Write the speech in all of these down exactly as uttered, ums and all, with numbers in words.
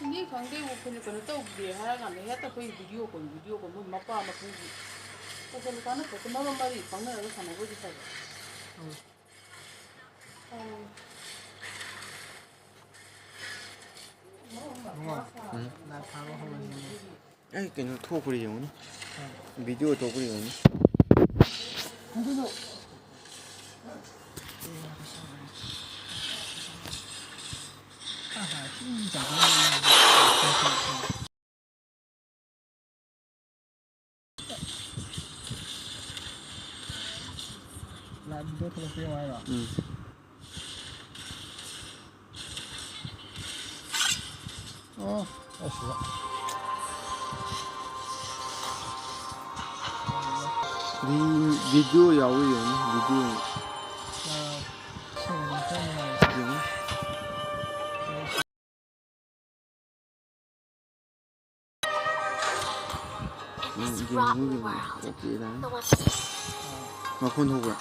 ꯈꯪꯗꯦ, ꯈꯪꯗꯦ, ꯑꯩꯈꯣꯏꯅ ꯀꯩꯅꯣ ꯇꯧꯗꯦ ꯍꯥꯏꯔꯀꯥꯟꯗ ꯍꯦꯛꯇ ꯑꯩꯈꯣꯏ ꯚꯤꯗꯤꯑꯣ ꯀꯣꯜ, ꯚꯤꯗꯤꯑꯣ ꯀꯣꯜ, ꯃꯣꯏ ꯃꯄꯥ ꯃꯄꯨꯒꯤ ꯇꯧꯁꯜꯂꯨ ꯀꯥꯟꯅꯗꯦ, ꯃꯔꯣꯟ ꯃꯔꯤ ꯐꯥꯎꯅꯔꯒ ꯁꯥꯟꯅꯕ ꯑꯣꯏꯗꯤ ꯐꯕ꯫ ꯑꯩ ꯀꯩꯅꯣ ꯊꯣꯛꯄ꯭ꯔꯥ ꯌꯦꯡꯉꯨꯅꯤ꯫ ꯚꯤꯗꯤꯑꯣ ꯊꯣꯛꯄ꯭ꯔꯥ ꯌꯦꯡꯉꯨꯅꯤ꯫ ꯂꯥꯏꯚ ꯚꯤꯗꯤꯑꯣ ꯊꯣꯛꯂꯛꯄ ꯌꯦꯡꯉꯣ ꯍꯥꯏꯔꯣ? ꯎꯝ꯫ ꯑꯣ, ꯑꯁꯤꯗ꯫ ꯚꯤ-, ꯚꯤꯗꯤꯑꯣ ꯌꯥꯎꯔꯤ ꯌꯦꯡꯉꯨ, ꯚꯤꯗꯤꯑꯣ꯫ ꯑꯥ, ꯁꯤꯅꯗꯤ ꯈꯔ ꯅꯨꯡꯉꯥꯏ꯫ ꯌꯦꯡꯉꯨ꯫ ꯎꯝ, ꯌꯦꯡꯉꯨ, ꯌꯦꯡꯉꯨ꯫ ꯃꯈꯣꯟ ꯊꯣꯛꯄ꯭ꯔꯥ?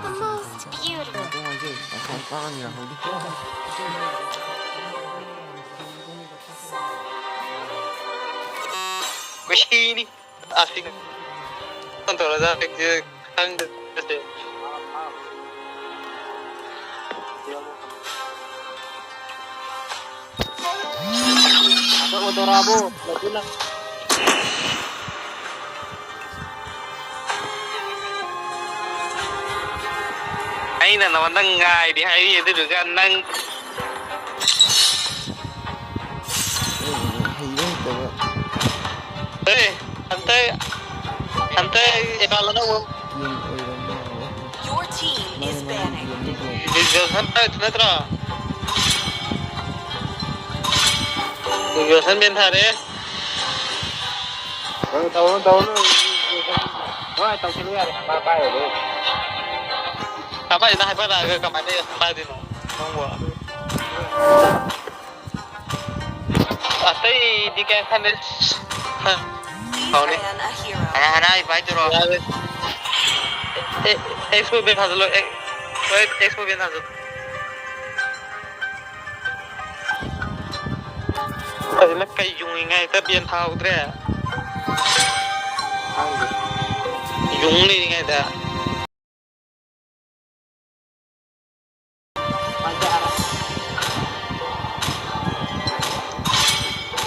The most beautiful. ꯉꯥꯏꯈꯣ, ꯉꯥꯏꯈꯣ꯫ ꯑꯁꯣꯝ ꯀꯥꯡ ꯌꯥꯍꯧꯗꯦ꯫ ꯀꯨꯁꯤꯅꯤ꯫ ꯑꯁꯤꯒ ꯐꯣꯟ ꯇꯧꯔꯖꯥꯠꯂ ꯈꯪꯗꯦ꯫ ꯑꯩꯅ ꯅꯉꯣꯟꯗ ꯉꯥꯏꯔꯤ ꯍꯥꯏꯔꯤ, ꯑꯗꯨꯗꯨꯒ ꯅꯪ ꯍꯩꯕ ꯍꯩꯇꯕ꯫ ꯑꯦ, ꯍꯟꯇꯛ, ꯍꯟꯇꯛ ꯑꯦꯀꯥꯎꯟ ꯑꯅꯧꯕ꯫ ꯌꯦꯡ ꯑꯣꯏꯔꯝ ꯃꯥꯜꯂꯦ꯫ Your team is ꯃꯥꯅꯦ, ꯃꯥꯅꯦ, banning. ꯌꯦꯡꯕ ꯌꯦꯡꯉꯦ꯫ ꯖꯣꯟꯁꯟ ꯄꯥꯏꯔꯛꯇꯨ ꯅꯠꯇ꯭ꯔꯣ? ꯖꯣꯟꯁꯟ ꯃꯦꯟ ꯊꯥꯔꯦ꯫ ꯇꯧꯅꯨ, ꯇꯧꯅꯨ, ꯇꯧꯅꯨ꯫ ꯍꯣꯏ, ꯇꯧꯁꯤꯜꯂꯨ ꯌꯥꯔꯦ꯫ ꯃꯥ ꯄꯥꯏꯔꯣꯏ꯫ ꯀꯃꯥꯏꯅ ꯍꯥꯏꯐꯠꯂꯛꯑꯒ ꯀꯃꯥꯏꯅ ꯄꯥꯏꯗꯣꯏꯅꯣ ꯅꯪꯕꯣ? ꯑꯇꯩꯗꯤ ꯀꯩꯝ ꯈꯟꯗꯦ꯫ ꯍꯥꯎꯅꯦ꯫ ꯍꯅꯥ, ꯍꯅꯥ, ꯏꯄꯥ ꯏꯇꯨꯔꯣ꯫ ꯌꯥꯔꯦ꯫ ꯑꯦ, ꯑꯦꯛꯁꯄꯣ ꯕꯦꯟ ꯊꯥꯖꯤꯜꯂꯣ, ꯑꯦꯛ-, ꯍꯣꯏ, ꯑꯦꯛꯁꯄꯣ ꯕꯦꯟ ꯊꯥꯖꯤꯜꯂꯣ꯫ ꯐꯖꯅ ꯀꯩ ꯌꯨꯡꯉꯤꯉꯩꯗ ꯕꯦꯟ ꯊꯥꯍꯧꯗ꯭ꯔꯦ꯫ ꯌꯨꯡ ꯂꯩꯔꯤꯉꯩꯗ꯫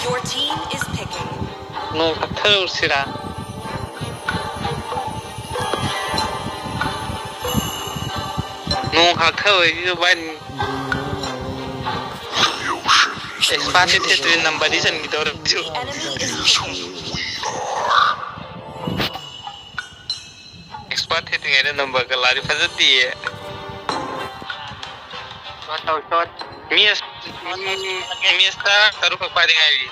Your team is picking. ꯅꯣꯡ ꯈꯥꯛꯊꯔꯨꯁꯤꯔꯥ? ꯅꯣꯡ ꯈꯥꯛꯊꯕꯒꯤꯁꯨ ꯚꯥꯏ꯫ ꯑꯦꯛꯁꯄꯥꯔꯠ ꯊꯦꯠꯇꯣꯏ ꯅꯝꯕꯔꯗꯤ ꯆꯟꯈꯤꯗꯧꯔꯦ꯫ The enemy is picking. Expert ꯊꯦꯠꯇ꯭ꯔꯤꯉꯩꯗ ꯅꯝꯕꯔꯒ ꯂꯥꯛꯑꯗꯤ ꯐꯖꯗꯤꯌꯦ꯫ ꯁꯣꯠ ꯇꯧ, ꯁꯣꯠ꯫ ꯃꯤ ꯑꯁ-, ꯃꯤ, ꯃꯤ ꯑꯁ ꯇꯔꯥ ꯇꯔꯨꯛ ꯈꯛ ꯄꯥꯏꯗ ꯉꯥꯏꯔꯤ꯫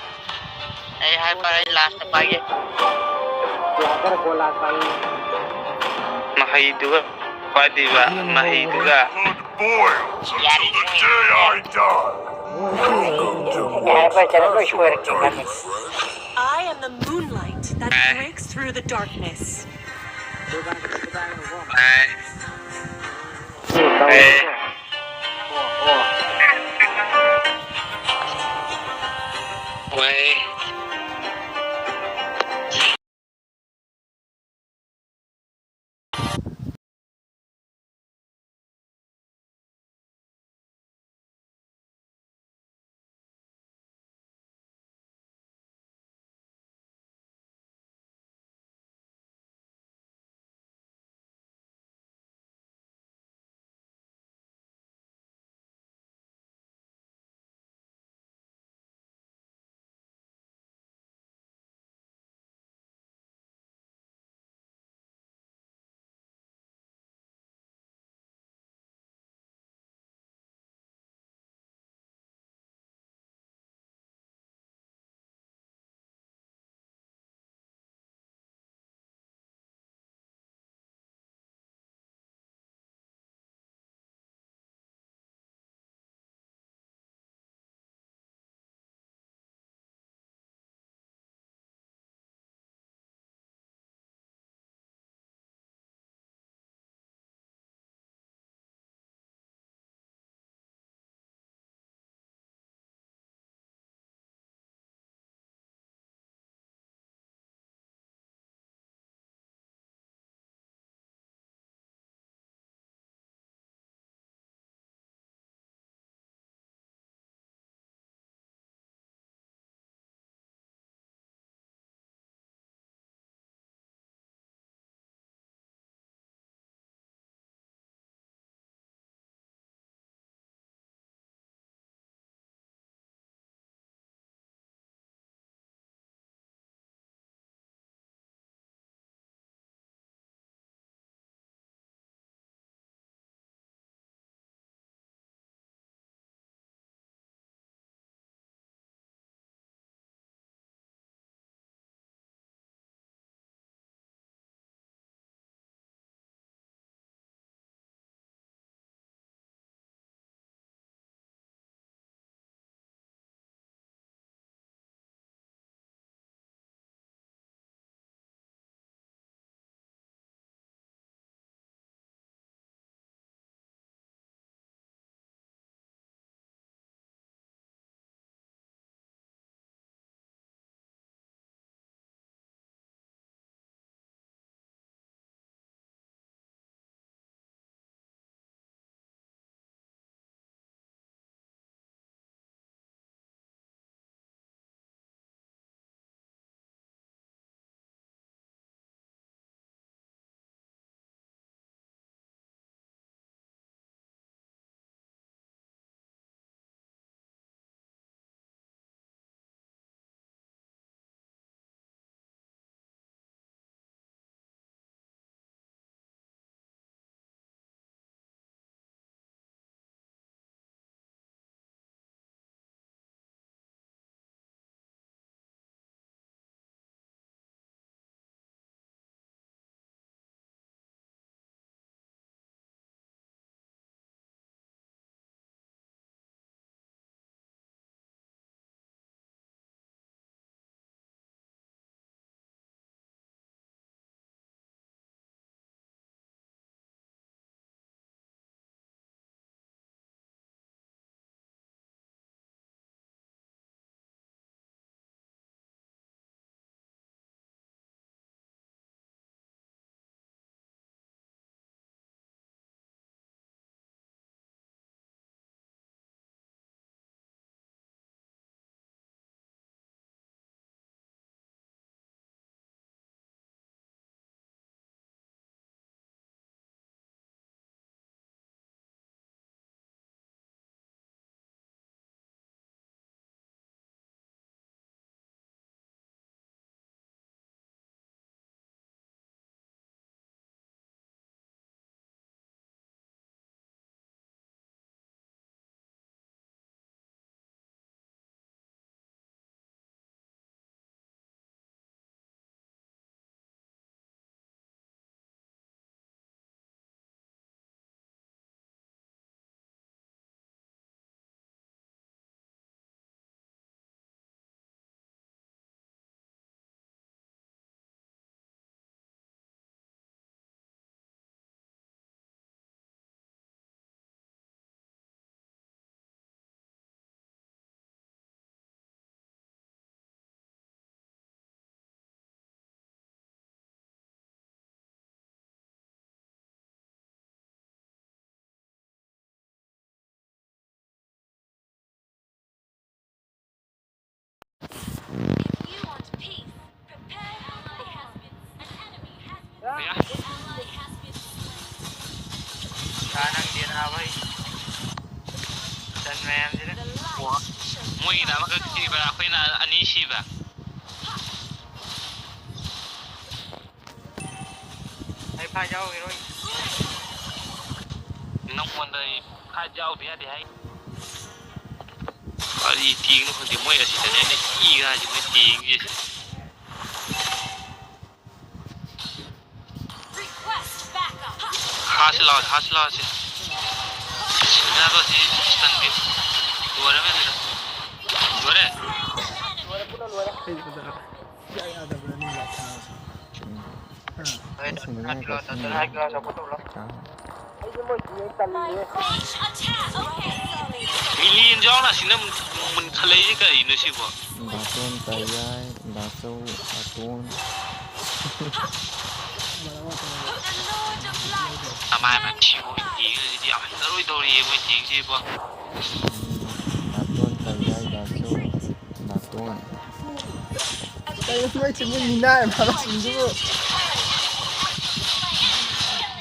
ꯑꯩ ꯍꯥꯏ ꯄꯥꯏ, ꯑꯩ ꯂꯥꯁꯇ ꯄꯥꯏꯒꯦ꯫ ꯃꯍꯩ ꯄꯥꯏꯗꯣꯏꯕ, ꯃꯍꯩꯗꯨꯒ꯫ Blood boils until the day I die. Welcome to my paradise. I am the moonlight that breaks through the darkness. ꯌꯥ꯫ ꯁꯥ ꯅꯪꯗꯦ ꯅꯥꯕ ꯑꯩ꯫ ꯇꯟ ꯃꯌꯥꯝꯁꯤꯅ꯫ ꯃꯣꯏꯒꯤꯅ ꯑꯃꯈꯛ ꯁꯤꯕ, ꯑꯩꯈꯣꯏꯅ ꯑꯅꯤ ꯁꯤꯕ꯫ ꯑꯩ ꯐꯥꯏꯠ ꯌꯥꯎꯈꯤꯔꯣꯏ꯫ ꯅꯪꯉꯣꯟꯗ ꯑꯩ ꯐꯥꯏꯠ ꯌꯥꯎꯗ ꯌꯥꯗꯦ ꯍꯥꯏ꯫ ꯀꯔꯤ ꯇꯦꯡꯅꯣ ꯈꯪꯗꯦ, ꯃꯣꯏ ꯑꯁꯤꯗꯅꯦ ꯑꯩꯅ ꯏꯒ ꯍꯥꯏꯁꯦ, ꯃꯣꯏ ꯇꯦꯡꯁꯤꯁꯦ꯫ Request backup. ꯍꯥꯠꯁꯤ ꯂꯥꯛꯑꯣ, ꯍꯥꯠꯁꯤ ꯂꯥꯛꯑꯣ ꯁꯤ꯫ ꯁꯤꯅꯥꯗꯣ ꯁꯤ ꯆꯟꯕꯤꯌꯨ꯫ ꯂꯣꯏꯔꯕꯅꯤꯗ꯫ ꯂꯣꯏꯔꯦ꯫ ꯑꯩ ꯐꯖꯔꯦ꯫ ꯁꯨꯡꯌꯥ ꯌꯥꯗꯕ꯭ꯔꯥ ꯅꯪ ꯂꯥꯛ ꯊꯥꯔꯁꯨ? ꯎꯝ꯫ ꯍꯥ? ꯑꯩ ꯁꯨꯡꯌꯥ ꯌꯥꯗꯕ꯭ꯔꯥ ꯅꯪ ꯂꯥꯛ ꯊꯥꯔꯁꯨ? ꯃꯤꯂꯤꯌꯟ ꯌꯥꯎꯅ ꯑꯁꯤꯅ ꯃꯨꯟꯈꯠꯂꯛꯏꯁꯦ ꯀꯔꯤꯅꯣ ꯁꯤꯕꯣ? ꯕꯥꯇꯣꯟ ꯀꯌꯥꯏ, ꯕꯥꯆꯧ, ꯕꯥꯇꯣꯟ꯫ ꯀꯃꯥꯏꯅ ꯊꯤꯕ ꯇꯦꯡꯁꯤꯗꯤ ꯌꯥꯝ ꯍꯩꯅꯔꯣꯏꯗꯧꯔꯤꯌꯦ ꯃꯣꯏ ꯇꯦꯡꯁꯤꯕꯣ꯫ ꯕꯥꯇꯣꯟ ꯀꯌꯥꯏ, ꯕꯥꯆꯧ, ꯕꯥꯇꯣꯟ꯫ ꯀꯩꯅꯣ ꯅꯣꯏ ꯆꯤꯡꯃꯤ ꯃꯤꯅꯥꯏ ꯑꯃ ꯁꯤꯡꯗꯨꯕꯨ?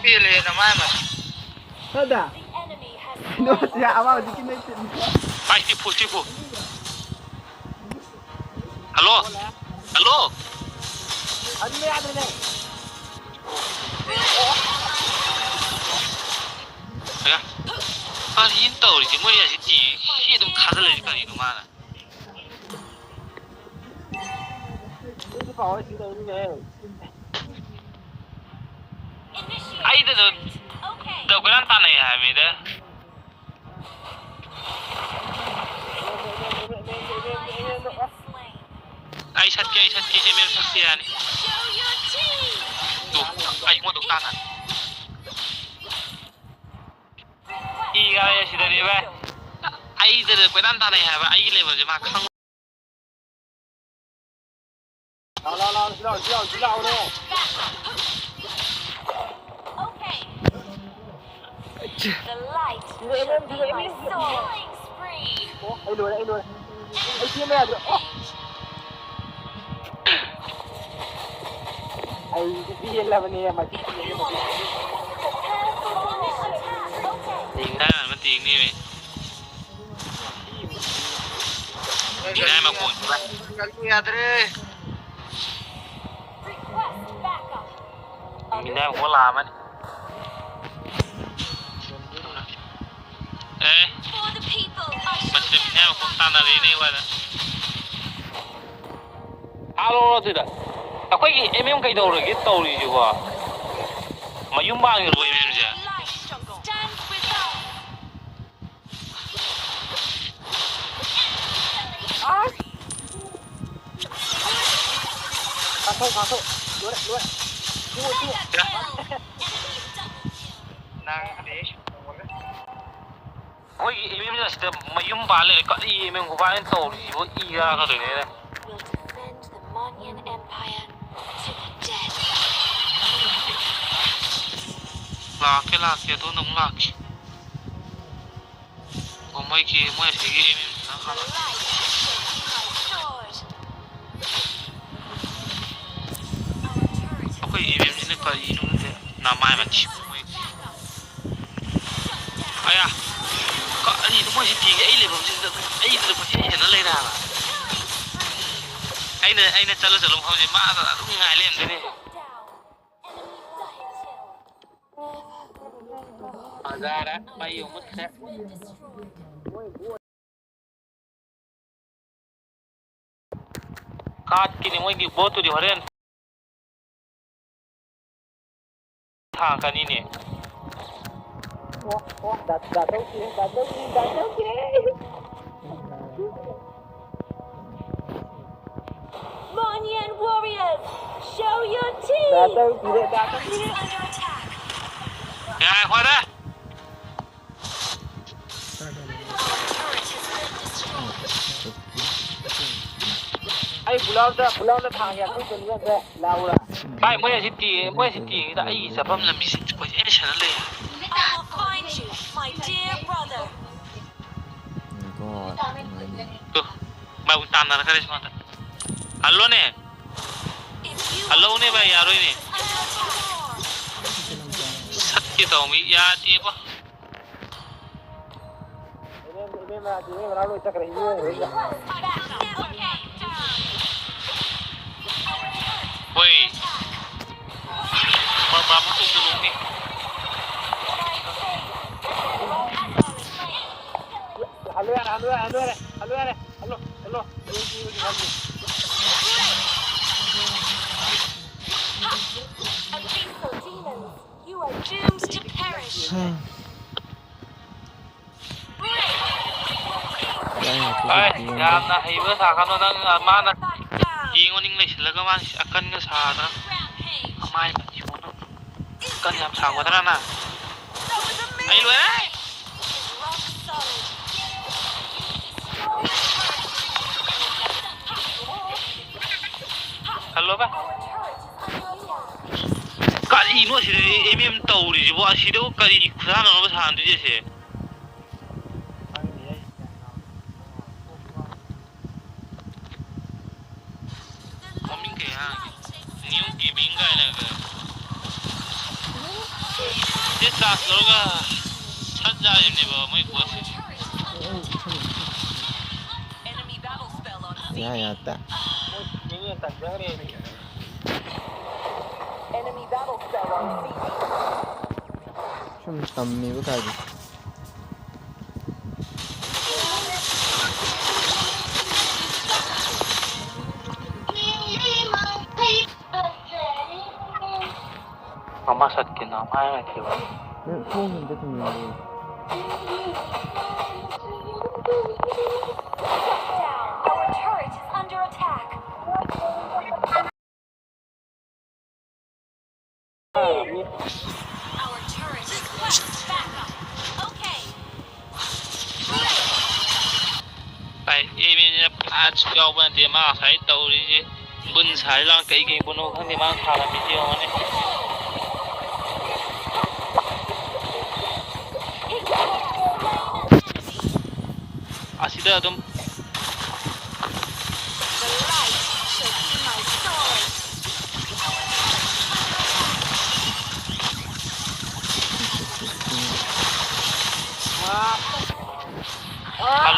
ꯄꯦꯜꯂꯦ ꯅꯃꯥꯏ ꯑꯃ꯫ ꯍꯣꯏꯗ꯫ ꯀꯩꯅꯣ ꯁꯤ ꯑꯃ ꯍꯧꯖꯤꯛꯀꯤ ꯅꯣꯏ ꯆꯤꯡꯃꯤ꯫ ꯄꯥꯏ ꯁꯤꯐꯨ, ꯁꯤꯐꯨ꯫ ꯍꯜꯂꯣ꯫ ꯍꯜꯂꯣ꯫ ꯑꯗꯨꯅ ꯌꯥꯗ꯭ꯔꯦꯅꯦ꯫ ꯑꯌꯥ꯫ ꯀꯔꯤꯅꯣ ꯇꯧꯔꯤꯁꯦ? ꯃꯣꯏ ꯑꯁꯤ ꯇꯤ ꯁꯤ ꯑꯗꯨꯝ ꯈꯥꯖꯤꯜꯂꯛꯏꯁꯦ ꯀꯔꯤꯅꯣ ꯃꯥꯅ? ꯑꯩꯗ ꯑꯗꯨꯝ ꯀꯣꯏꯇꯥꯟ ꯇꯥꯟꯅꯩ ꯍꯥꯏꯕꯅꯤꯗ꯫ ꯑꯩ ꯁꯠꯀꯦ, ꯑꯩ ꯁꯠꯀꯦ, ꯑꯦꯝ ꯑꯦꯝ ꯁꯠꯀꯦ ꯌꯥꯅꯤ꯫ ꯇꯨ, ꯑꯩꯉꯣꯟꯗ ꯇꯥꯟꯅ꯫ ꯏ ꯀꯥꯔꯦ ꯁꯤꯗꯗꯤ ꯚꯥꯏ꯫ ꯑꯩꯗ ꯀꯣꯏꯇꯥꯟ ꯇꯥꯟꯅꯩ ꯍꯥꯏꯕ, ꯑꯩꯒꯤ ꯂꯦꯕꯦꯜꯁꯦ ꯃꯥ ꯈꯪ-꯫ ꯂꯥꯎ, ꯂꯥꯎ, ꯂꯥꯎ, ꯁꯤ ꯂꯥꯎ, ꯁꯤ ꯂꯥꯎ, ꯁꯤ ꯂꯥꯎꯅꯦ꯫ Okay. The light should be my soul. Killing spree. ꯑꯣ, ꯑꯩ ꯂꯣꯏꯔꯦ, ꯑꯩ ꯂꯣꯏꯔꯦ꯫ ꯑꯩ ꯆꯦꯟꯕ ꯌꯥꯗ꯭ꯔꯦ꯫ ꯑꯣ꯫ ꯑꯩꯗꯤ ꯄꯦꯜꯂꯕꯅꯦ ꯃꯁꯤ ꯇꯤꯝꯁꯦ꯫ ꯇꯤꯡ ꯊꯥꯏꯅ ꯑꯃ ꯇꯤꯡꯅꯤꯃꯤ꯫ ꯃꯤꯅꯥꯏ ꯃꯈꯣꯟ꯫ ꯌꯥꯗ꯭ꯔꯦ꯫ ꯃꯤꯅꯥꯏ ꯃꯈꯣꯟ ꯂꯥꯛꯑꯝꯃꯅꯤ꯫ ꯑꯦ꯫ ꯃꯁꯤꯗ ꯃꯤꯅꯥꯏ ꯃꯈꯣꯟ ꯇꯥꯟꯅꯔꯛꯏꯅꯦ ꯑꯩꯉꯣꯟꯗ꯫ ꯍꯥꯠꯂꯣ ꯁꯤꯗ꯫ ꯑꯩꯈꯣꯏꯒꯤ ꯑꯦꯝ ꯑꯦꯝ ꯀꯩꯗꯧꯔꯒꯦ ꯇꯧꯔꯤꯁꯤꯕꯣ? ꯃꯌꯨꯝ ꯄꯥꯟꯈ꯭ꯔꯕꯣ ꯑꯦꯝ ꯑꯦꯝꯁꯦ? ꯑꯁ! ꯀꯥꯞꯊꯣꯛ, ꯀꯥꯞꯊꯣꯛ꯫ ꯂꯣꯏꯔꯦ, ꯂꯣꯏꯔꯦ꯫ ꯁꯤꯃꯣ, ꯁꯤꯃꯣ꯫ ꯅꯪ ꯑꯩꯈꯣꯏꯒꯤ ꯑꯦꯝ ꯑꯦꯝ ꯑꯁꯤꯗ ꯃꯌꯨꯝ ꯄꯥꯜ ꯂꯩꯔꯦ꯫ ꯀꯔꯤ ꯑꯦꯝ ꯑꯦꯝ ꯈꯨꯄꯥꯛꯅ ꯇꯧꯔꯤꯁꯤꯕꯨ? ꯏ ꯀꯥꯔꯛꯀꯗꯣꯏꯅꯦ ꯑꯩꯅ꯫ Will defend the Monian Empire to the death. ꯂꯥꯛꯀꯦ, ꯂꯥꯛꯀꯦ, ꯑꯗꯣꯝꯗ ꯑꯃꯨꯛ ꯂꯥꯛꯀꯦ꯫ ꯑꯣ, ꯃꯣꯏꯒꯤ, ꯃꯣꯏ ꯑꯁꯤꯒꯤ ꯑꯦꯝ ꯑꯦꯝ ꯁꯤꯅ ꯈꯪꯉꯦ꯫ ꯑꯩꯈꯣꯏ ꯑꯦꯝ ꯑꯦꯝ ꯁꯤꯅ ꯀꯔꯤꯅꯣ ꯈꯪꯗꯦ꯫ ꯅꯃꯥꯏ ꯃꯊꯤ꯫ ꯑꯌꯥ! ꯀꯔꯤꯅꯣ ꯃꯣꯏꯁꯤ ꯇꯤꯒꯦ ꯑꯩ ꯂꯩꯐꯝꯁꯤꯗ ꯑꯩ ꯂꯩꯐꯝꯁꯤ ꯍꯦꯟꯅ ꯂꯩꯔꯦ ꯍꯥꯏꯕ꯫ ꯑꯩꯅ, ꯑꯩꯅ ꯆꯠꯂ ꯆꯠꯂꯨ ꯃꯐꯝꯁꯦ ꯃꯥ ꯑꯗꯨꯝ ꯉꯥꯏ ꯂꯩꯔꯝꯗꯣꯏꯅꯦ꯫ ꯐꯖꯔꯦ, ꯃꯩ ꯑꯃꯨꯛ ꯃꯨꯠꯈ꯭ꯔꯦ꯫ ꯀꯥꯠꯀꯤꯅꯤ ꯃꯣꯏꯒꯤ ꯕꯣꯠꯇꯨꯗꯤ ꯍꯣꯔꯦꯟ ꯊꯥꯡꯀꯅꯤꯅꯦ꯫ ꯑꯣ, ꯑꯣ, ꯗꯥ-, ꯗꯥ ꯇꯧꯁꯤꯔꯦ, ꯗꯥ ꯇꯧꯁꯤꯔꯦ, ꯗꯥ ꯇꯧꯁꯤꯔꯦ꯫ Monian warriors, show your teeth! The ꯇꯧꯁꯤꯔꯦ, the ꯇꯧꯁꯤꯔꯦ꯫ Under attack. ꯉꯥꯏꯈꯣꯗ꯫ ꯑꯩ ꯄꯨꯂꯞꯇ, ꯄꯨꯂꯞꯇ ꯊꯥꯡꯒꯦ, ꯑꯩꯈꯣꯏ ꯆꯠꯂꯨꯁꯦ, ꯂꯥꯛꯎꯔꯥ? ꯚꯥꯏ, ꯃꯣꯏ ꯑꯁꯤ ꯇꯤ-, ꯃꯣꯏ ꯑꯁꯤ ꯇꯤꯉꯩꯗ ꯑꯩꯒꯤ ꯆꯠꯐꯝ ꯂꯝꯕꯤꯁꯤ ꯀꯣꯏꯆꯦꯟ ꯆꯦꯟꯅ ꯂꯩ꯫ I will find you, my dear brother. Two, ꯃꯥꯕꯨ ꯇꯥꯟꯅꯔꯛꯀꯅꯤ ꯁꯣꯝꯗ꯫ ꯍꯜꯂꯣꯅꯦ꯫ If you ꯍꯜꯂꯧꯅꯦ ꯚꯥꯏ, ꯌꯥꯔꯣꯏꯅꯦ꯫ ꯁꯠꯀꯦ ꯇꯧꯃꯤ, ꯌꯥꯗꯦꯕ꯫ ꯍꯣꯏ꯫ ꯕꯥ-, ꯕꯥ-, ꯃꯇꯨꯡꯗ ꯂꯣꯡꯅꯤ꯫ ꯍꯜꯂꯣ ꯌꯥꯔꯦ, ꯍꯜꯂꯣ ꯌꯥꯔꯦ, ꯍꯜꯂꯣ ꯌꯥꯔꯦ, ꯍꯜꯂꯣ ꯌꯥꯔꯦ, ꯍꯜꯂꯣ, ꯍꯜꯂꯣ, hello. You are doomed to perish. ꯍꯣꯏ, ꯌꯥꯝꯅ ꯍꯩꯕ ꯁꯥꯒꯅꯨ ꯅꯪ, ꯃꯥꯅ ꯌꯦꯡꯉꯨ ꯅꯤꯡ ꯂꯩꯁꯤꯜꯂꯒ ꯃꯥꯅ ꯑꯀꯟꯒ ꯁꯥꯗꯅ꯫ ꯃꯃꯥꯏ ꯀꯟ ꯌꯥꯝ ꯁꯥꯒꯗ꯭ꯔꯥ ꯅꯪ? ꯑꯩ ꯂꯣꯏꯔꯦ꯫ ꯍꯜꯂꯣ ꯚꯥꯏ꯫ ꯀꯔꯤꯅꯣ ꯑꯁꯤꯗ ꯑꯦꯝ ꯑꯦꯝ ꯇꯧꯔꯤꯁꯤꯕꯣ? ꯑꯁꯤꯗꯕꯨ ꯀꯔꯤ ꯈꯨꯁꯥꯟꯅꯅꯣꯕ ꯁꯥꯟꯅꯗꯣꯏꯁꯦ ꯑꯁꯤ? ꯃꯃꯤꯡ ꯀꯩ ꯍꯥꯏ? New Gaming ꯀꯥꯏꯅꯒ꯫ ꯁꯤ ꯆꯥꯔꯖ ꯂꯧꯔꯒ ꯁꯠ ꯌꯥꯔꯤꯕꯅꯦꯕ ꯃꯣꯏ ꯄꯣꯠꯁꯦ꯫ ꯌꯥ ꯌꯥꯇ꯫ Enemy battle spell on C. ꯁꯨꯝ ꯇꯝꯃꯤꯕ ꯀꯥꯏꯗꯣ꯫ ꯃꯃꯥ ꯁꯠꯀꯤꯅꯣ ꯃꯥꯏ ꯃꯥꯏ ꯊꯤꯕ꯫ ꯅꯪ ꯊꯣꯡ ꯑꯝꯇ ꯊꯤꯡꯖꯤꯜꯂꯣ꯫ Shut down. Our turret is under attack. Our turret requires backup. Okay. ꯚꯥꯏ, ꯑꯦꯝ ꯑꯦꯟ ꯑꯦꯐ ꯑꯥꯔꯠꯁ ꯌꯥꯎꯕ ꯅꯠꯇꯦ ꯃꯥ ꯉꯁꯥꯏ ꯇꯧꯔꯤꯁꯦ꯫ ꯕꯨꯟ ꯁꯥꯔꯤ ꯂꯥꯡ ꯀꯩ ꯀꯩ ꯕꯨꯟꯅꯣ ꯈꯪꯗꯦ ꯃꯥꯅ ꯁꯥꯔꯝꯃꯤꯁꯦ ꯌꯦꯡꯉꯣꯅꯦ꯫ ꯑꯁꯤꯗ ꯑꯗꯨꯝ꯫ The light shall be my sword.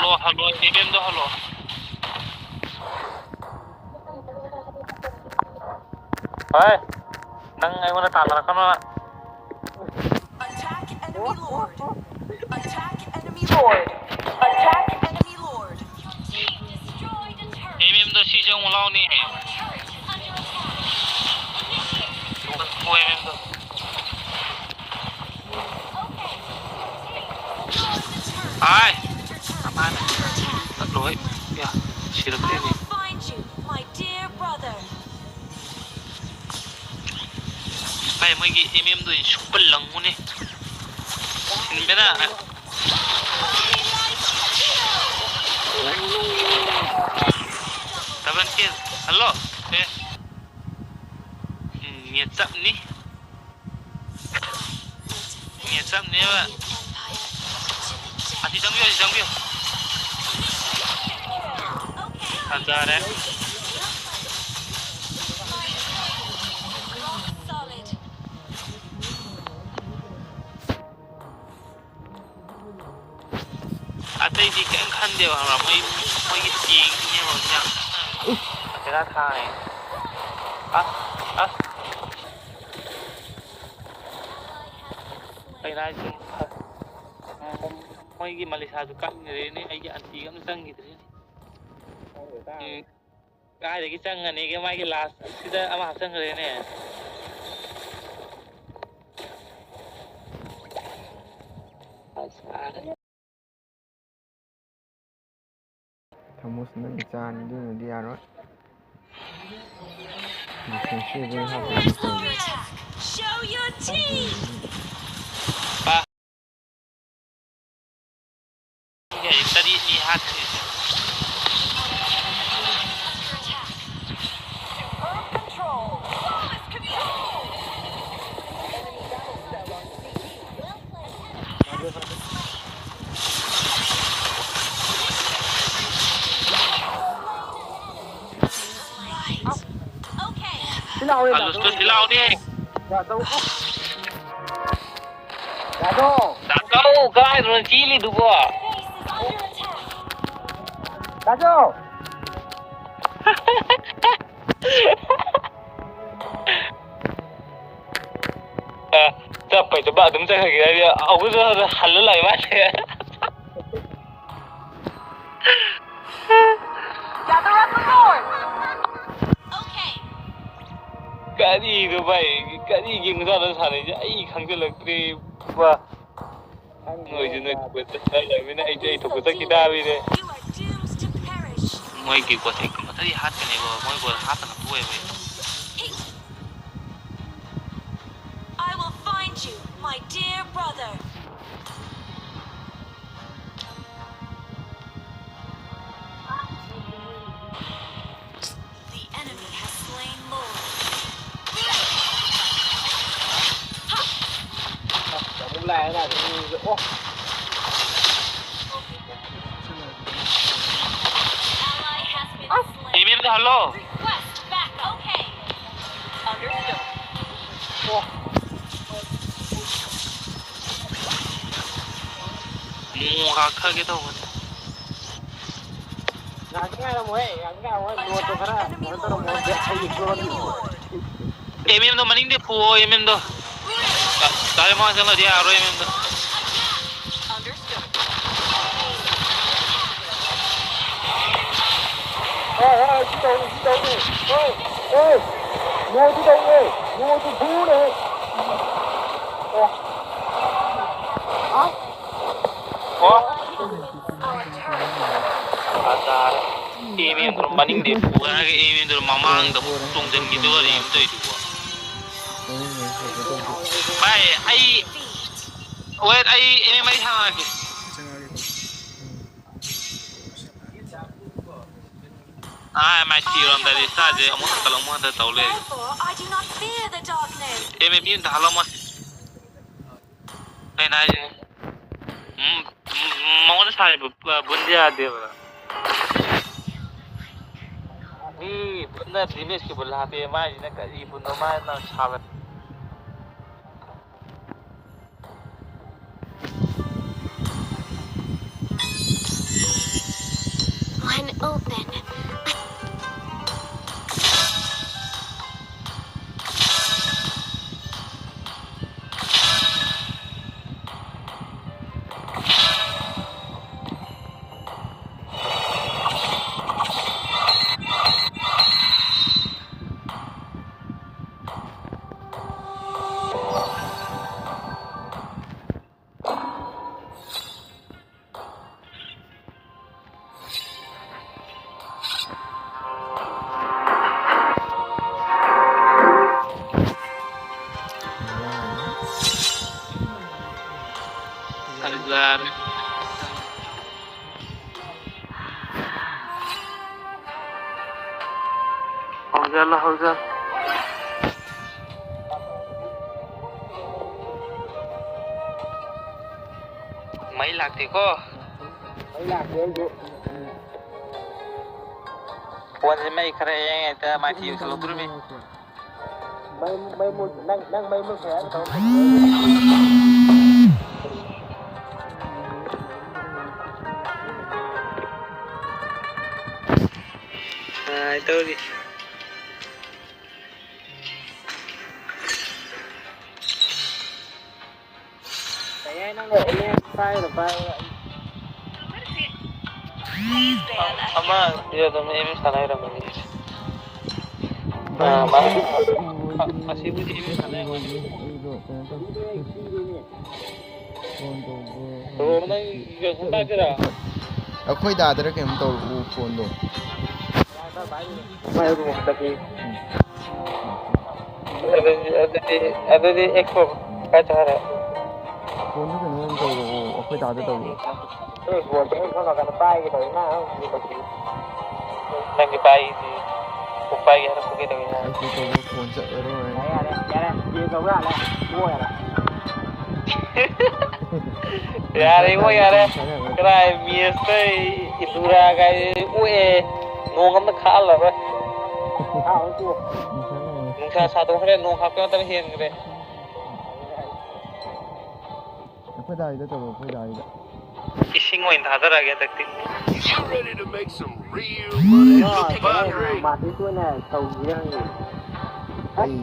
ꯑꯣ, ꯍꯜꯂꯣ, ꯑꯦꯝ ꯑꯦꯝꯗꯣ ꯍꯜꯂꯣ꯫ ꯍꯣꯏ, ꯅꯪ ꯑꯩꯉꯣꯟꯗ ꯇꯥꯟꯅꯔꯛꯀꯅꯣ꯫ Attack enemy lord. Attack enemy lord. Attack enemy lord. Your team destroyed a turret. M ꯑꯦꯝꯗꯣ ꯁꯤ ꯆꯪꯉꯨ ꯂꯥꯎꯅꯦ꯫ Our turret is under attack. Initiate. ꯍꯣꯏ, ꯑꯦꯝ ꯑꯦꯝꯗꯣ꯫ Okay. Your team destroyed the turret. ꯍꯥꯏ꯫ ꯀꯃꯥꯏꯅ? ꯇꯠꯂꯣꯍꯦ꯫ ꯌꯥ, ꯁꯤꯔꯛꯇꯦꯅꯦ꯫ I will find you, my dear brother. ꯚꯥꯏ, ꯃꯣꯏꯒꯤ ꯑꯦꯝ ꯑꯦꯝꯗꯣ ꯑꯣꯏꯅ ꯁꯨꯞꯄ ꯂꯪꯉꯨꯅꯦ꯫ ꯁꯤꯟꯕꯦꯅꯥ꯫ ꯗꯕꯜ ꯀꯤꯜ꯫ ꯍꯜꯂꯣ꯫ ꯑꯦ꯫ ꯎꯝ, ꯅꯦꯠ ꯆꯞꯅꯤ꯫ ꯅꯦꯠ ꯆꯞꯅꯦꯕ꯫ ꯑꯁꯤ ꯆꯪꯕꯤꯌꯨ, ꯑꯁꯤ ꯆꯪꯕꯤꯌꯨ꯫ ꯐꯖꯔꯦ꯫ ꯑꯇꯩꯗꯤ ꯀꯩꯝ ꯈꯟꯗꯦꯕ, ꯈꯪꯕ꯭ꯔꯥ? ꯃꯣꯏ, ꯃꯣꯏꯒꯤ ꯇꯦꯡꯁꯤꯅꯦꯕ ꯍꯧꯖꯤꯛ ꯌꯥꯝ ꯕꯦꯔꯥ ꯊꯥꯔꯦ꯫ ꯑꯁ, ꯑꯁ꯫ ꯀꯩꯅꯣ ꯍꯥꯏꯁꯤꯕꯣ? ꯃꯣꯏꯒꯤ ꯃꯂꯤꯁꯥꯁꯨ ꯀꯟꯈ꯭ꯔꯦꯅꯦ, ꯑꯩꯒꯤ ꯑꯟꯇꯤꯒ ꯑꯃ ꯆꯪꯈꯤꯗ꯭ꯔꯦꯅꯦ꯫ ꯎꯝ, ꯀꯥꯏꯗꯒꯤ ꯆꯪꯉꯅꯤꯒꯦ, ꯃꯥꯒꯤ ꯂꯥꯁ ꯁꯤꯗ ꯑꯃ ꯍꯥꯞꯆꯟꯈ꯭ꯔꯦꯅꯦ꯫ ꯑꯁ꯫ ꯊꯝꯃꯣꯁ ꯅꯪ ꯆꯥꯅꯤ, ꯑꯗꯨꯅꯗꯤ ꯌꯥꯔꯣꯏ꯫ Defensive ꯍꯥꯞꯄꯗꯤ ꯇꯧꯔꯦ꯫ Show your teeth. ꯃꯤꯒ ꯇꯔꯦꯠꯅꯤ ꯍꯥꯠꯈ꯭ꯔꯤꯁꯦ꯫ ꯁꯤ ꯂꯥꯎꯔꯦ, ꯑꯂꯨꯁꯇꯣ ꯁꯤ ꯂꯥꯎꯅꯦ꯫ ꯌꯥꯗꯧ꯫ ꯌꯥꯗꯧ꯫ ꯗꯥ ꯀꯧ, ꯀꯥꯏꯗꯅꯣ ꯆꯦꯜꯂꯤꯗꯨꯕꯣ? Base is under attack. ꯇꯥꯖꯧ꯫ ꯑ, ꯆꯠꯄꯩ ꯆꯠꯄ ꯑꯗꯨꯝ ꯆꯠꯈ꯭ꯔꯒꯦ ꯍꯥꯏꯗꯤ ꯑꯃꯨꯛꯁꯨ ꯍꯜꯂ ꯂꯥꯛꯏ ꯃꯥꯜꯂꯦ꯫ Gather up the force. Okay. ꯀꯔꯤꯅꯣ ꯚꯥꯏ? ꯀꯔꯤ ꯒꯦꯝ ꯃꯆꯥꯅꯣ ꯁꯥꯟꯅꯩꯁꯦ? ꯑꯩ ꯈꯪꯖꯤꯜꯂꯛꯇ꯭ꯔꯦ꯫ ꯕꯥ꯫ ꯅꯣꯏꯁꯨ ꯅꯣꯏ ꯊꯣꯛꯄ ꯆꯠꯅꯔꯕꯅꯤꯅ ꯑꯩꯁꯨ ꯑꯩ ꯊꯣꯛꯄ ꯆꯠꯈꯤ ꯇꯥꯕꯅꯤꯅꯦ꯫ You are doomed to perish. ꯃꯣꯏꯒꯤ ꯒꯣꯁꯦꯛ ꯃꯇꯩ ꯍꯥꯠꯀꯅꯦꯕ, ꯃꯣꯏ ꯒꯣꯜ ꯍꯥꯠꯇꯅ ꯇꯣꯛꯑꯦꯕ ꯑꯩ꯫ I will find you, my dear brother. The enemy has slain Lord. ꯑꯃꯨꯛ ꯂꯥꯛꯑꯦ ꯂꯥꯛꯑꯦ꯫ ꯑꯣ꯫ Ally has been slain. M ꯑꯦꯝꯗ hello. Request backup. Okay. Understood. ꯑꯣ꯫ ꯃꯣ ꯍꯥꯞꯊꯒꯦ ꯇꯧꯕꯅꯦ꯫ ꯉꯥꯏꯍꯥꯛꯇꯤ ꯉꯥꯏꯔꯝꯃꯣꯍꯦ, ꯉꯥꯏꯍꯥꯛꯇꯤ ꯉꯥꯏꯔꯝꯃꯣꯍꯦ, ꯂꯣꯠꯇꯣ ꯈꯔ ꯀꯩꯅꯣ ꯇꯧꯔꯝꯃꯣ, ꯑꯩꯒꯤ ꯂꯣꯠ꯫ ꯑꯦꯝ ꯑꯦꯝꯗꯣ ꯃꯅꯤꯡꯗꯤ ꯐꯨꯑꯣ, ꯑꯦꯝ ꯑꯦꯝꯗꯣ꯫ ꯗꯥ-, ꯗꯥꯏꯔꯦꯛ ꯃꯃꯥꯡ ꯆꯪꯉꯗꯤ ꯌꯥꯔꯣꯏ, ꯑꯦꯝ ꯑꯦꯝꯗꯣ꯫ ꯍꯣꯏ, ꯍꯣꯏ, ꯁꯤ ꯇꯧꯅꯤ, ꯁꯤ ꯇꯧꯅꯤ꯫ ꯍꯣꯏ, ꯍꯣꯏ꯫ ꯅꯣꯡꯁꯨ ꯇꯧꯅꯤ, ꯅꯣꯡꯁꯨ ꯐꯨꯔꯦ꯫ ꯑꯣ꯫ ꯍꯥ? ꯑꯣ꯫ ꯐꯖꯔꯦ꯫ ꯑꯦꯝ ꯑꯦꯝꯗꯨ ꯃꯅꯤꯡꯗꯩ ꯐꯨꯔꯒ ꯑꯦꯝ ꯑꯦꯝꯗꯨ ꯃꯃꯥꯡꯗ ꯑꯃꯨꯛ ꯆꯣꯡꯖꯟꯈꯤꯗꯨꯒ ꯀꯔꯤꯅꯣ ꯇꯧꯔꯤꯗꯨꯕꯣ? ꯚꯥꯏ, ꯑꯩ, wait, ꯑꯩ ꯑꯦꯝ ꯑꯦꯝ ꯑꯩ ꯁꯥꯟꯅꯔꯛꯀꯦ꯫ ꯑꯥ, ꯃꯥꯏ ꯊꯤꯔꯝꯗꯥꯏꯗꯤ ꯁꯥꯁꯦ ꯑꯃꯨꯛ ꯍꯟꯀꯠꯂꯛ, ꯑꯃꯨꯛ ꯍꯟꯊ ꯇꯧ ꯂꯩꯔꯦ꯫ Therefore, I do not fear the darkness. M M P ꯑꯝꯇ ꯍꯥꯜꯂꯝꯃꯣ꯫ ꯀꯩꯅꯣ ꯍꯥꯏꯁꯦ? ꯎꯝ, ꯎꯝ, ꯃꯉꯣꯟꯗ ꯁꯥꯔꯤꯕ ꯕꯨꯟꯗꯤ ꯌꯥꯗꯦꯕ꯫ ꯃꯤ ꯕꯨꯟꯅ ꯗꯤꯃꯦꯖꯀꯤ ꯕꯨꯟ ꯍꯥꯞꯄꯦ, ꯃꯥꯏꯁꯤꯅ ꯀꯔꯤ ꯕꯨꯟꯅꯣ ꯃꯥꯅ ꯁꯥꯕ? My Open. ꯍꯧꯖꯜꯂꯣ, ꯍꯧꯖꯜꯂꯣ꯫ ꯃꯩ ꯂꯥꯛꯇꯦꯀꯣ꯫ ꯃꯩ ꯂꯥꯛꯇꯦ ꯑꯩꯁꯨ꯫ ꯐꯣꯟꯁꯦ ꯃꯩ ꯈꯔ ꯍꯦꯡ ꯍꯦꯛꯇ ꯃꯥꯏꯊꯤ ꯌꯧꯁꯜꯂꯛꯇꯣꯔꯤꯃꯤ꯫ ꯃꯩ, ꯃꯩ ꯃꯨꯠ-, ꯅꯪ, ꯅꯪ ꯃꯩ ꯃꯨꯠꯈ꯭ꯔꯦ ꯍꯥꯏꯅ ꯇꯧꯔꯛꯀꯅꯨ꯫ ꯉꯥꯏ ꯇꯧꯔꯤ꯫ ꯀꯩ ꯍꯥꯏ ꯅꯪꯅ ꯑꯦꯂꯦꯛꯁ ꯄꯥꯏꯔ ꯄꯥꯏꯔ꯫ ꯑꯃ ꯁꯤꯗ ꯑꯗꯨꯝ ꯑꯦꯝ ꯑꯦꯁ ꯁꯥꯟꯅ ꯂꯩꯔꯝꯃꯦ꯫ ꯑꯥ, ꯃꯥ-, ꯑꯁꯤꯕꯨꯗꯤ ꯑꯦꯝ ꯑꯦꯁ ꯁꯥꯟꯅ ꯂꯩꯔꯝꯃꯦ꯫ ꯔꯣ, ꯅꯪ ꯀꯩꯅꯣ ꯇꯥꯛꯀꯦꯔꯥ? ꯑꯩꯈꯣꯏ ꯗꯥꯗꯔ ꯀꯩꯅꯣꯝ ꯇꯧꯔꯛꯎ ꯐꯣꯟꯗꯣ꯫ ꯑꯗꯨꯗꯤ, ꯑꯗꯨꯗꯤ, ꯑꯗꯨꯗꯤ ꯑꯦꯛꯁ ꯀꯥꯏ ꯆꯠꯈ꯭ꯔꯦ? ꯐꯣꯟꯗꯣ ꯀꯩꯅꯣ ꯑꯣꯏꯅ ꯇꯧꯔꯛꯑꯣ, ꯑꯩꯈꯣꯏ ꯗꯥꯗ ꯇꯧꯔꯛꯑꯣ꯫ ꯅꯣꯏ ꯐꯣꯟꯁꯦ ꯑꯩ ꯁꯣꯝ ꯅꯥꯀꯟꯗ ꯄꯥꯏꯒꯦ ꯇꯧꯔꯤ, ꯅꯪ ꯑꯃꯨꯛ ꯇꯧꯁꯤꯜꯂꯤ꯫ ꯅꯪꯗꯤ ꯄꯥꯏꯗꯤ, ꯀꯣꯛ ꯄꯥꯏꯒꯦ ꯍꯥꯏꯔꯛꯄ ꯀꯩꯗꯧꯋꯤ ꯅꯪ? ꯑꯩꯁꯨ ꯇꯧꯕ ꯐꯣꯟ ꯆꯠꯂꯔꯣꯏ꯫ ꯌꯥꯔꯦ, ꯌꯥꯔꯦ, ꯌꯥꯔꯦ, ꯌꯦꯟ ꯇꯧꯕ ꯌꯥꯔꯦ, ꯇꯣꯛꯑꯣ ꯌꯥꯔꯦ꯫ ꯌꯥꯔꯦ ꯏꯕꯣ, ꯌꯥꯔꯦ꯫ ꯀꯗꯥꯏ ꯃꯦꯁꯇ ꯏꯟꯗꯨꯔꯥ ꯀꯥꯏ ꯑꯣꯛꯑꯦ꯫ ꯅꯣꯡ ꯑꯃ ꯈꯥꯛꯍꯜꯂꯔꯣꯏ꯫ ꯅꯨꯡꯁꯥ ꯁꯥꯗꯣꯛꯈ꯭ꯔꯦ, ꯅꯣꯡ ꯈꯥꯛꯄ ꯃꯇꯝ ꯍꯦꯟꯈ꯭ꯔꯦ꯫ ꯑꯩꯈꯣꯏ ꯗꯥꯒꯤꯗ ꯇꯧꯔꯣ, ꯑꯩꯈꯣꯏ ꯗꯥꯒꯤꯗ꯫ ꯏꯁꯤꯡ ꯑꯣꯏꯅ ꯊꯥꯗꯔꯛꯑꯒꯦ ꯍꯟꯗꯛꯇꯤ꯫ You ready to make some real money? Look at Andre. ꯃꯥꯗꯤꯁ ꯑꯣꯏꯅ ꯇꯧꯁꯤꯔ ꯈꯪꯗꯦ꯫ ꯑꯩ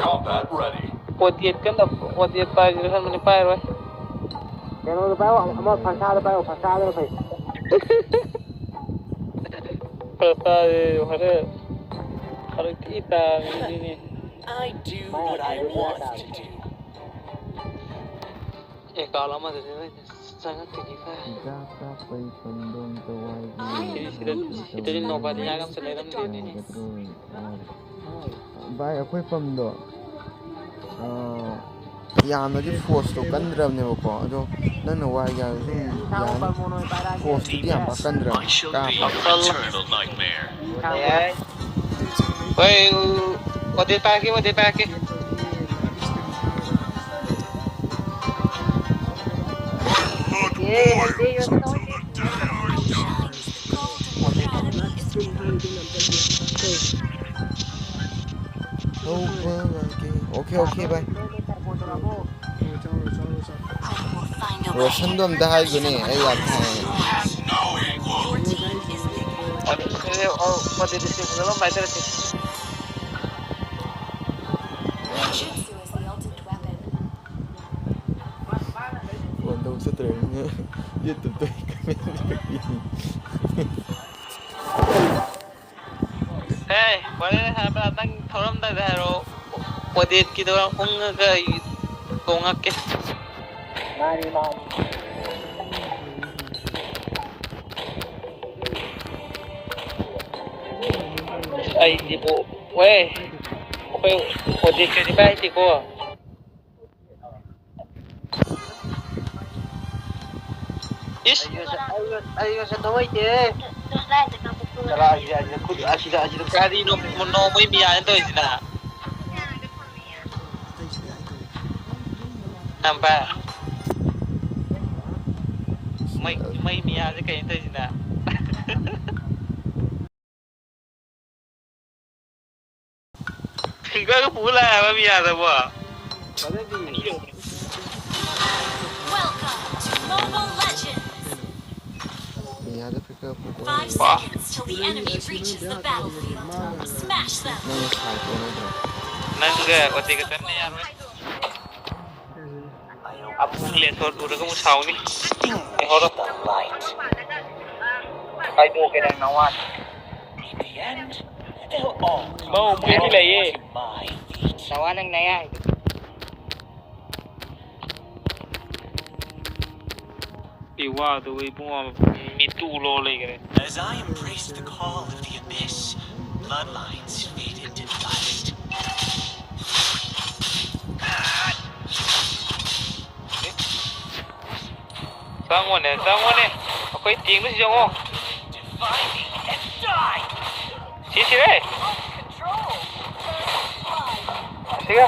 Combat ready. ꯑꯣꯗꯦꯠ ꯀꯟꯅ ꯑꯣꯗꯦꯠ ꯄꯥꯏꯁꯤꯔ ꯈꯟꯕꯅꯤ, ꯄꯥꯏꯔꯣꯏ꯫ ꯀꯩꯅꯣꯗꯣ ꯄꯥꯏꯌꯣ, ꯑꯃ ꯐꯁꯥꯗ ꯄꯥꯏꯌꯣ, ꯐꯁꯥꯗꯅ ꯐꯩ꯫ ꯐꯔꯛ ꯇꯥꯔꯦ, ꯐꯔꯦ꯫ ꯐꯔꯛ ꯊꯤ ꯇꯥꯔꯦ ꯁꯤꯅꯤ꯫ I do what I want to do. Account ꯑꯃꯗꯨꯗꯤ ꯂꯣꯏꯅ ꯆꯪꯉꯛꯇꯣꯏꯅꯤ ꯀꯥꯏ꯫ ꯍꯤꯗꯥꯛ ꯀꯥꯞꯄꯩ ꯄꯝꯗꯣ ꯑꯝꯇ ꯋꯥꯏꯒꯦ꯫ ꯁꯤꯗꯤ ꯁꯤꯗ, ꯁꯤꯗꯗꯤ ꯅꯣꯕꯥꯗꯤ ꯌꯥꯒ ꯑꯝꯇ ꯂꯩꯔꯝꯗꯦꯅꯦ꯫ ꯌꯥꯒꯗ꯭ꯔꯣ? ꯚꯥꯏ, ꯑꯩꯈꯣꯏ ꯄꯝꯗꯣ ꯑꯥ, ꯌꯥꯝꯅꯗꯤ ꯐꯣꯔꯁꯇꯣ ꯀꯟꯗ꯭ꯔꯕꯅꯦꯕꯀꯣ, ꯑꯗꯣ ꯅꯪꯅ ꯋꯥꯏꯒꯦ ꯍꯥꯏꯔꯁꯨ ꯑꯗꯨꯝ ꯌꯥꯅꯤ꯫ ꯐꯣꯔꯁꯇꯨꯗꯤ ꯌꯥꯝ ꯄꯥꯛ ꯀꯟꯗ꯭ꯔꯕꯅꯤ꯫ ꯀꯥꯞꯄ Eternal nightmare. ꯍꯣꯏ, ꯑꯣꯗꯦꯠ ꯄꯥꯏꯔꯛꯀꯦ, ꯑꯣꯗꯦꯠ ꯄꯥꯏꯔꯛꯀꯦ꯫ ꯍꯧꯕ ꯂꯥꯛꯀꯦ꯫ ꯑꯣꯀꯦ, ꯑꯣꯀꯦ, ꯚꯥꯏ꯫ ꯔꯣꯁꯟꯗꯣ ꯑꯝꯇ ꯍꯥꯏꯒꯣꯅꯦ, ꯑꯩ ꯌꯥꯝ ꯊꯥꯏ꯫ ꯑꯣꯗꯦꯠ ꯁꯦ ꯐꯖꯅ ꯄꯥꯏꯊꯔꯛꯀꯦ꯫ ꯐꯣꯟ ꯇꯧ ꯆꯠꯇ꯭ꯔꯕꯅꯤꯅ YouTube-ꯇ ꯑꯩ comment ꯄꯤꯅꯤ꯫ ꯍꯦ, ꯍꯣꯔꯦꯟ ꯍꯥꯏꯕ ꯅꯪ ꯊꯧꯔꯝꯗꯥꯏꯗ ꯍꯥꯏꯔꯛꯑꯣ꯫ ꯑꯣꯗꯦꯠꯀꯤꯗꯣ ꯎꯪꯉꯒ ꯑꯩ ꯇꯣꯡꯉꯛꯀꯦ꯫ ꯃꯥꯅꯤ ꯃꯥꯅꯤ꯫ ꯑꯩꯗꯤꯕꯨ ꯋꯦ, ꯑꯩꯈꯣꯏ ꯑꯣꯗꯦꯠꯀꯗꯤ ꯄꯥꯏꯗꯦꯀꯣ꯫ ꯏꯁ, ꯑꯩ ꯉꯁꯥꯏ ꯊꯧ ꯍꯩꯇꯦ꯫ ꯀꯔꯥꯏꯒꯤ ꯑꯁꯤꯗ ꯈꯨꯠ ꯑꯁꯤꯗ ꯑꯁꯤꯗ ꯀꯔꯤꯅꯣ ꯅꯣꯡꯃꯩ ꯃꯤꯌꯥꯅ ꯇꯧꯔꯤꯁꯤꯅ? ꯅꯝꯕ ꯃꯩ ꯃꯩ ꯃꯤꯌꯥꯁꯦ ꯀꯩꯅꯣ ꯇꯧꯔꯤꯁꯤꯅ? ꯐꯤꯡꯒꯔꯒ ꯄꯨ ꯂꯥꯛꯑꯦ ꯍꯥꯏꯕ ꯃꯤꯌꯥꯗꯕꯣ꯫ ꯐꯖꯗꯤ꯫ Welcome Mobile Legends. ꯃꯤꯌꯥꯗ pick up Five seconds till the enemy reaches the battlefield. Smash them. ꯅꯪꯅ ꯁꯥꯏ ꯀꯣꯟꯅꯗ꯭ꯔꯣ? ꯅꯪꯒ ꯑꯣꯇꯤꯒ ꯆꯠꯃꯤꯟꯅ ꯌꯥꯔꯣꯏ꯫ ꯑꯃꯨꯛ ꯂꯦꯟꯊꯣꯔ ꯇꯨꯔꯒ ꯑꯃꯨꯛ ꯁꯥꯎꯅꯤ꯫ ꯂꯩꯍꯧꯔꯣ꯫ ꯈꯥꯏꯗꯣꯛꯀꯦ ꯅꯪ ꯅꯋꯥ꯫ ꯃꯧ ꯃꯨꯛꯇꯤ ꯂꯩꯌꯦ꯫ ꯅꯋꯥ ꯅꯪ ꯅꯌꯥ ꯍꯥꯏꯗꯣ꯫ ꯁꯤ ꯋꯥꯗꯨ ꯏꯕꯨꯡꯉꯣ ꯃꯤꯠꯇꯨ ꯎꯂꯣ ꯂꯩꯈ꯭ꯔꯦ꯫ As I embrace the call of the abyss, bloodlines fade into dust. ꯆꯪꯉꯣꯅꯦ, ꯆꯪꯉꯣꯅꯦ꯫ ꯑꯩꯈꯣꯏ ꯇꯦꯡꯗꯨꯁꯨ ꯆꯪꯉꯣ꯫ Defy me and die! ꯁꯤꯁꯤꯔꯦ꯫ ꯁꯤꯒ꯫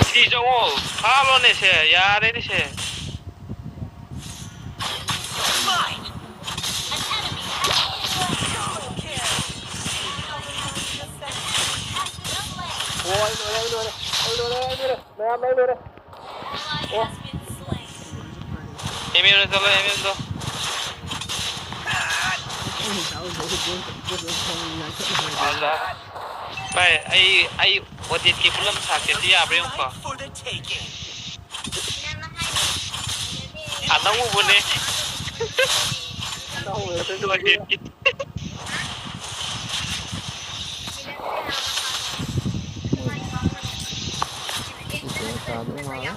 ꯁꯤ ꯆꯪꯉꯣ꯫ ꯐꯥꯂꯣꯅꯦ ꯁꯦ꯫ ꯌꯥꯔꯦꯅꯦ ꯁꯦ꯫ Mine! ꯑꯣ ꯑꯩ ꯂꯣꯏꯔꯦ ꯑꯩ ꯂꯣꯏꯔꯦ ꯑꯩ ꯂꯣꯏꯔꯦ ꯑꯩ ꯂꯣꯏꯔꯦ ꯃꯌꯥꯝ ꯑꯩ ꯂꯣꯏꯔꯦ꯫ Ally has been slain. M ꯑꯦꯝꯗ ꯆꯠꯂꯣ, ꯑꯦꯝ ꯑꯦꯝꯗꯣ꯫ ꯚꯥꯏ, ꯑꯩ, ꯑꯩ ꯑꯣꯗꯤꯠꯀꯤ ꯄꯨꯂꯝ ꯁꯥꯛꯀꯦꯁꯤ ꯌꯥꯕ꯭ꯔꯥ ꯌꯦꯡꯉꯨꯀꯣ꯫ Life for the taking. ꯑꯅꯧꯕꯅꯦ꯫ ꯑꯣꯗꯤꯠꯀꯤ꯫ ꯃꯣꯏ ꯁꯤꯁꯦ ꯇꯥꯗꯧ ꯃꯥꯜꯂꯦ꯫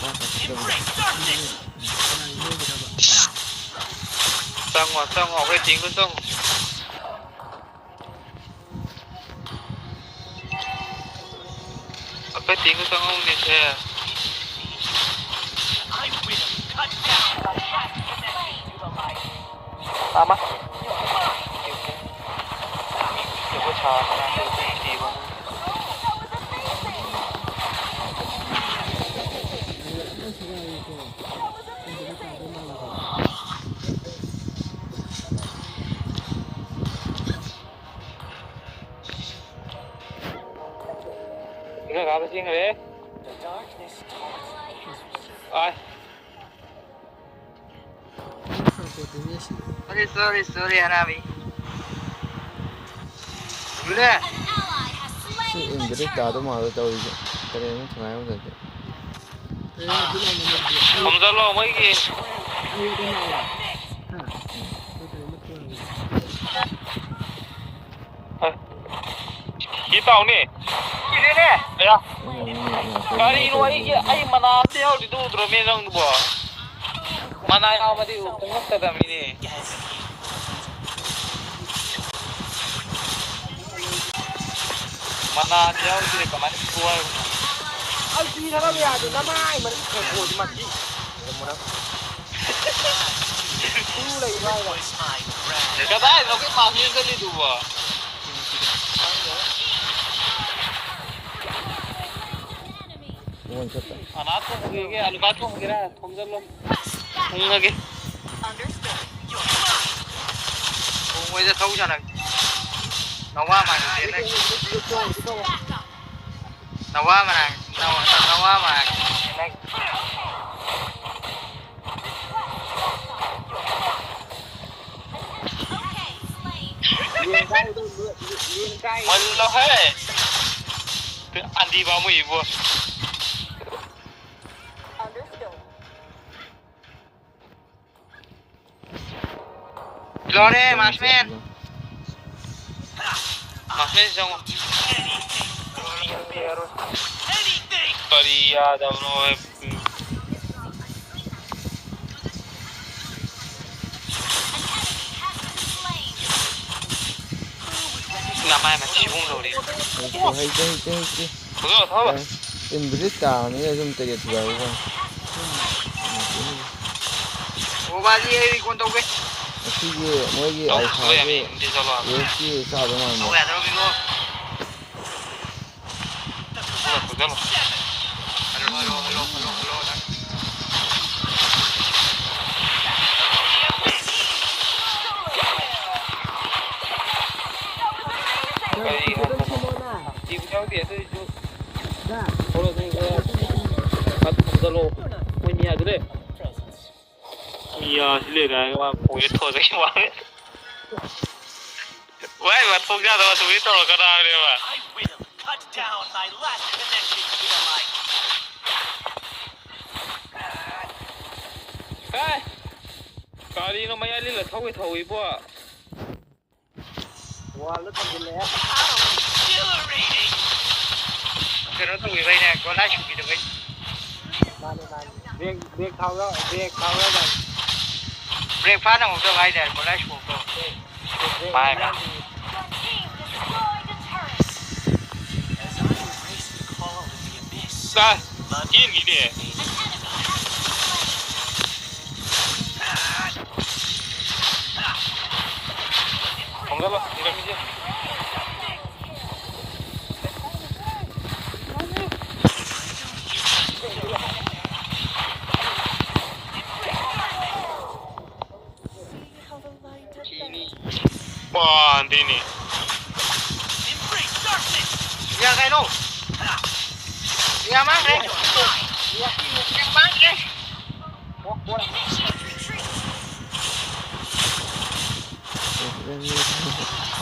ꯄꯥꯛ ꯀꯛꯁꯤꯜꯂꯕꯗ꯫ Embrace darkness! ꯆꯪꯉꯣ, ꯆꯪꯉꯣ, ꯑꯩꯈꯣꯏ ꯇꯤꯝꯗ ꯆꯪꯉꯣ꯫ ꯑꯩꯈꯣꯏ ꯇꯤꯝꯗ ꯆꯪꯍꯧꯅꯤꯁꯦ꯫ I will cut down the last connection to the light. ꯑꯃ꯫ ꯑꯩꯈꯣꯏ ꯁꯥ ꯉꯥ ꯊꯤꯕ꯫ ꯏꯔꯣꯏ ꯀꯥꯕ ꯆꯦꯟꯈ꯭ꯔꯦ꯫ The darkness ꯁꯣꯔꯤ, ꯁꯣꯔꯤ, ꯁꯣꯔꯤ, ꯑꯅꯥꯕꯤ꯫ ꯂꯨꯂꯦ꯫ ꯁꯤ ꯏꯟꯗ꯭ꯔꯤꯛ ꯇꯥꯗꯧ ꯃꯥꯜꯂꯦ ꯇꯧꯔꯤꯁꯦ꯫ ꯀꯔꯤꯅꯣ ꯊꯨꯉꯥꯏ ꯑꯃꯗꯗꯤ꯫ ꯈꯣꯝꯖꯜꯂꯣ ꯃꯣꯏꯒꯤ꯫ ꯁꯤ ꯇꯥꯎꯅꯦ꯫ ꯁꯤꯔꯦꯅꯦ꯫ ꯑꯌꯥ꯫ ꯀꯔꯤꯅꯣ ꯑꯩꯒꯤ, ꯑꯩ ꯃꯅꯥ ꯑꯝꯇ ꯌꯥꯎꯔꯤꯗꯨ ꯎꯗ꯭ꯔꯣꯃꯤ ꯅꯪꯕꯣ? ꯃꯅꯥ ꯌꯥꯎꯕꯗꯤ ꯈꯣꯡꯉꯛꯀꯗꯕꯅꯤꯅꯦ꯫ ꯃꯅꯥꯗꯤ ꯌꯥꯎꯗꯦ, ꯀꯃꯥꯏꯅ ꯐꯨ ꯍꯥꯏꯕꯅꯣ? ꯑꯩ ꯁꯤ ꯊꯥꯗꯕ ꯌꯥꯗꯦ, ꯅꯃꯥꯏ ꯃꯅꯤꯡ ꯈꯣꯡꯄꯣꯠꯁꯤ ꯃꯁꯤ꯫ ꯇꯨ ꯂꯩꯕ꯭ꯔꯥ ꯍꯥꯏꯕ? ꯀꯗꯥꯏꯗꯅꯣ ꯑꯩꯈꯣꯏ ꯃꯥꯝꯃꯤ ꯆꯠꯂꯤꯗꯨꯕꯣ? ꯃꯣꯏ ꯆꯠꯄ꯫ ꯑꯅꯥ ꯊꯣꯡꯈꯤꯒꯦ, ꯑꯂꯨꯀꯥ ꯊꯣꯡꯈꯤꯔꯥ? ꯊꯣꯡꯖꯜꯂꯣ꯫ ꯊꯣꯡꯉꯒꯦ꯫ ꯊꯣꯡꯉꯣꯏꯗ ꯊꯧ ꯁꯥꯟꯅꯒꯦ꯫ ꯅꯋꯥ ꯃꯥꯟꯗꯦ ꯅꯪ꯫ ꯅꯋꯥ ꯃꯅꯥꯛ, ꯅꯋꯥ, ꯅꯋꯥ ꯃꯅꯥꯛ꯫ ꯃꯜꯂꯣꯍꯦ꯫ ꯑꯟꯗꯤ ꯄꯥꯝꯃꯨꯏꯕꯣ꯫ ꯂꯣꯏꯔꯦ, ꯃꯥꯔꯛꯁꯃꯦꯟ꯫ ꯃꯥꯔꯛꯁꯃꯦꯟ ꯆꯪꯉꯣ꯫ ꯀꯔꯤ ꯌꯥꯗꯕꯅꯣ? ꯅꯃꯥꯏ ꯃꯊꯤ ꯏꯕꯨꯡ ꯂꯧꯔꯤ꯫ ꯍꯩꯇꯦ, ꯍꯩꯇꯦ, ꯍꯩꯇꯦ, ꯍꯩꯇꯦ꯫ ꯐꯨꯗꯣꯔ ꯊꯧꯔꯣ꯫ ꯑꯦ, ꯏꯟꯕꯨꯗꯤ ꯇꯥꯕꯅꯤꯅ ꯑꯗꯨꯝ ꯇꯔꯦꯠ ꯊꯨꯒꯥꯏꯕ ꯋꯥꯅꯤ꯫ ꯑꯣ, ꯕꯥꯖꯤ, ꯑꯩ ꯔꯤꯀꯣꯟ ꯇꯧꯒꯦ꯫ ꯑꯁꯤꯒꯤ ꯃꯣꯏꯒꯤ ꯇꯧ, ꯑꯜꯐꯥꯒꯤ ꯇꯧ ꯌꯥꯅꯤ, ꯏꯟꯗꯤ ꯆꯠꯂꯣ꯫ ꯋꯦꯁꯀꯤ ꯆꯥꯗꯧ ꯃꯥꯟꯕ꯫ ꯇꯧ ꯌꯥꯗ꯭ꯔꯣ, ꯃꯤꯉꯣ? ꯐꯨꯗꯠꯂꯣ, ꯐꯨꯗꯠꯂꯣ꯫ ꯍꯜꯂꯣ, ꯍꯜꯂꯣ, ꯍꯜꯂꯣ, ꯍꯜꯂꯣ, ꯍꯜꯂꯣ, ꯅꯪ꯫ ꯀꯔꯤ ꯍꯥꯏꯕꯅꯣ? ꯇꯤꯝ ꯌꯥꯎꯗꯦ, ꯑꯗꯨꯏꯁꯨ ꯊꯣꯛꯂꯛꯑꯣ, ꯅꯪ ꯈꯔ ꯐꯠ ꯊꯣꯝꯖꯜꯂꯣ꯫ ꯃꯣꯏ ꯌꯥꯗ꯭ꯔꯦ꯫ ꯃꯤ ꯌꯥꯁꯤ ꯂꯩꯔꯦ ꯍꯥꯏꯔꯒ ꯃꯥ ꯐꯣꯟꯁꯦ ꯊꯣꯛꯑꯒ ꯋꯥ-, ꯋꯥꯏ ꯋꯥꯊꯣꯛ ꯌꯥꯗꯕ ꯑꯗꯨꯒꯤ ꯇꯧꯔꯛꯀꯅꯣ ꯍꯥꯏꯕꯅꯦꯕ꯫ I will cut down my last connection to the light. ꯍꯦ! ꯀꯔꯤꯅꯣ ꯃꯌꯥꯏ ꯂꯤꯜꯂ ꯊꯧꯒꯦ ꯊꯧꯏꯕꯣ? ꯋꯥꯜꯗ ꯊꯝꯖꯤꯜꯂꯛꯑꯦ꯫ Killer reading. ꯀꯩꯅꯣ ꯇꯧꯈꯤꯕꯩꯅꯦ, ꯒꯣꯂꯥꯏ ꯁꯨꯈꯤꯗꯕꯩ꯫ ꯃꯥꯅꯦ, ꯃꯥꯅꯦ꯫ ꯕ꯭ꯔꯦꯛ, ꯕ꯭ꯔꯦꯛ ꯊꯥꯎ ꯌꯥꯎ-, ꯕ꯭ꯔꯦꯛ ꯊꯥꯎ ꯌꯥꯎꯗꯕꯅꯤ꯫ ꯕ꯭ꯔꯦꯛ ꯐꯥ ꯅꯪꯍꯧꯗꯕ ꯍꯥꯏꯇꯥꯔꯦ, ꯒꯣꯂꯥꯏ ꯁꯨꯍꯧꯗꯕ꯫ ꯕ꯭ꯔꯦꯛ, ꯕ꯭ꯔꯦꯛ ꯃꯥꯅꯦ, ꯃꯥꯅꯦ꯫ ꯌꯥꯎꯗꯕꯅꯤ꯫ Your team destroyed a turret. As I embrace the call of the abyss, ꯆꯥ, ꯆꯦꯟꯈꯤꯅꯦ꯫ An enemy has been slain. ꯈꯣꯝꯖꯜꯂꯣ, ꯏꯔꯝꯃꯤꯁꯦ꯫ ꯄꯥꯟꯗꯦꯅꯦ꯫ ꯌꯥ ꯀꯩꯅꯣ? ꯌꯥ ꯃꯥꯡꯈ꯭ꯔꯦ꯫ ꯌꯥ ꯃꯥꯡꯈ꯭ꯔꯦ꯫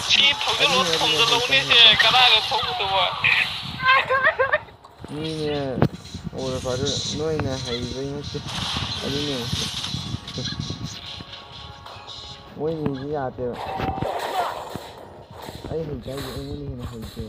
ꯁꯤ ꯊꯧꯖꯤꯜꯂꯣ, ꯊꯣꯝꯖꯤꯜꯂꯧꯅꯦ ꯁꯦ, ꯀꯗꯥꯏꯗ ꯊꯧꯕꯗꯨꯕꯣ? ꯃꯤꯅꯦ ꯑꯣꯏꯔ ꯐꯔ ꯅꯣꯏꯅ ꯍꯩꯕꯩ ꯅꯠꯇꯦ꯫ ꯑꯗꯨꯅꯦ꯫ ꯃꯣꯏꯅꯤꯗꯤ ꯌꯥꯗꯦꯕ꯫ ꯑꯩ ꯍꯩꯇꯦ ꯍꯥꯏꯁꯦ ꯑꯩꯉꯣꯟꯗ ꯍꯦꯟꯅ ꯍꯩꯇꯦ꯫